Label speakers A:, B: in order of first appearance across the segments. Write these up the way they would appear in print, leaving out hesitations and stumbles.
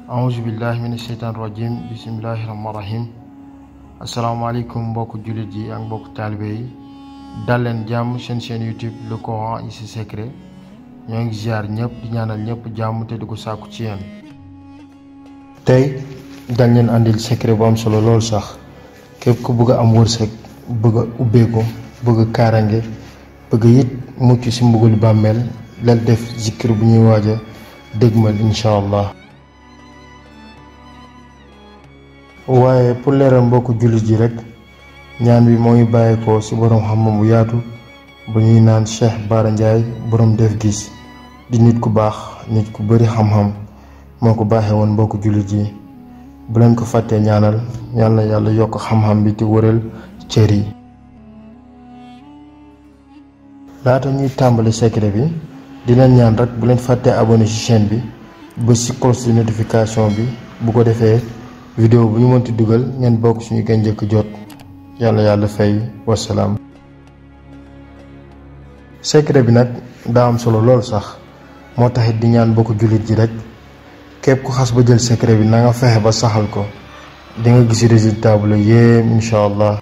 A: auzu billahi mina sheytaani rajim bismillahi rahmaani rahim asalaamaaleykum mbokk jullit yi ak mbokk taalibe yi dal leen jàmm seen chaîne YouTube le Coran ici secret ñoo ngi ziar ñëpp di ñaanal ñëpp jàmm te di ko sàkku ci yéen. tey dañ leen andil secret bu am solo loolu sax képp ku bëgg a am wërsëg bëgg a ubbeeku bëgg a kaarange bëgg it mucc si mbugalu bàmmeel lal def zikr bu ñuy waaj a dégmal incha allah. waaye pour leeral mbokku jullit ji rek ñaan bi moo ngi bàyyeekoo ci borom xam-xam bu yaatu bu ñuy naan Cheikh Bara Ndiaye borom def gis di nit ku baax nit ku bari xam-xam moo ko baaxee woon mbokku jullit yi bu leen ko fàttee ñaanal yal na yàlla yokk xam-xam bi te wëral cër yi. laata ñuy tàmbali secret bi di leen ñaan rek bu leen fàttee abonné ci chaîne bi ba ci cloche de notification bi bu ko defee vidéo bu ñu mënti dugal ngeen bokk suñu gën njëkk jot yàlla fay wasalaam. secret bi nag daa am solo lool sax moo taxit di ñaan bokk jullit ji rek képp ku xas ba jël secret bi na nga fexe ba saxal ko di nga gis résultat bu la yéem incha allah.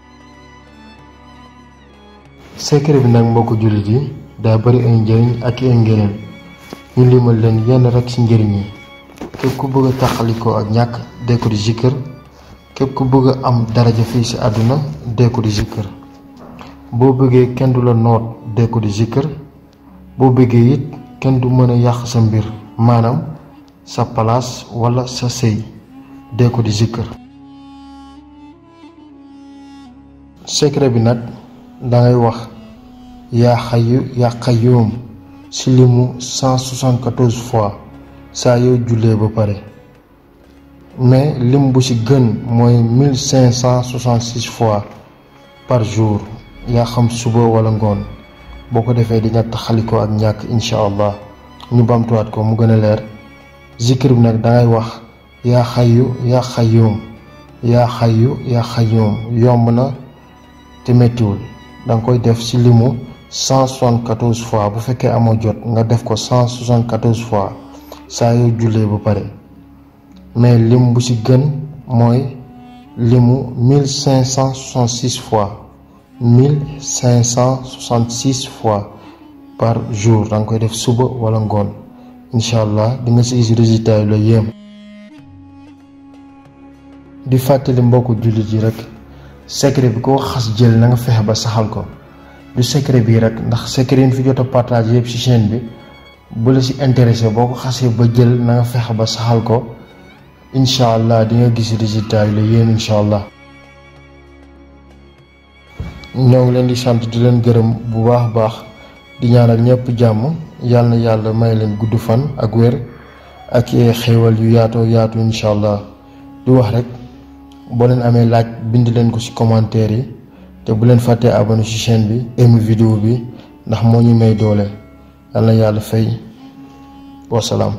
A: secret bi nag mbokk jullit yi daa bari ay njëriñ ak ay ngëneel ñu limal leen yenn rek ci njëriñ yi. képp ku bëgg a taxalikoo ak ñàkk dee ko di zikkër képp ku bëgg a am daraja fii ci àdduna dee ko di zikkër boo bëggee kenn du la noot dee ko di zikkër boo bëggee it kenn du mën a yàq sa mbir maanaam sa palaas walla sa sëy dee ko di zikkër. secret bi nag dangay wax yaa xayu yaa qayyum ci limu 174 fois saa yow jullee ba pare mais lim bu ci gën mooy 1566 fois par jour yaa xam suba wala ngoon boo ko defee di nga taxalikoo ak ñàkk incha allah. ñu bamtuwaat ko mu gën a leer zikr bi nag dangay wax yaa xayu yaa xayyum yaa xayu yaa xayyum yomb na te mettiwul danga koy def ci limu 174 fois bu fekkee amoo jot nga def ko 174 fois saa yoo jullee ba pare mais lim bu ci gën mooy limu 1566 fois 1566 fois par jour danga koy def suba wala ngoon incha allah di nga ci gis résultat yi la yéem. di fàttali mbokku jullit yi rek secret bi ko xas jël na nga fexe ba saxal ko du secret bii rek ndax secret yi fi jot a partage yëpp ci chaîne bi bu la ci intéressé boo ko xasee ba jël na nga fexe ba saxal ko incha allah di nga gis résultat yi la yéen incha allah. ñoo ngi leen di sant di leen gërëm bu baax baax di ñaanal ñëpp jàmm yàlla na yàlla may leen gudd fan ak wér ak xéewal yu yaatoo yaatu incha allah. di wax rek boo leen amee laaj bind leen ko ci commentaire yi te bu leen fàttee abonné ci chaîne bi aimé vidéo bi ndax moo ñu may doole. yàlla na yàlla fay wasalaam.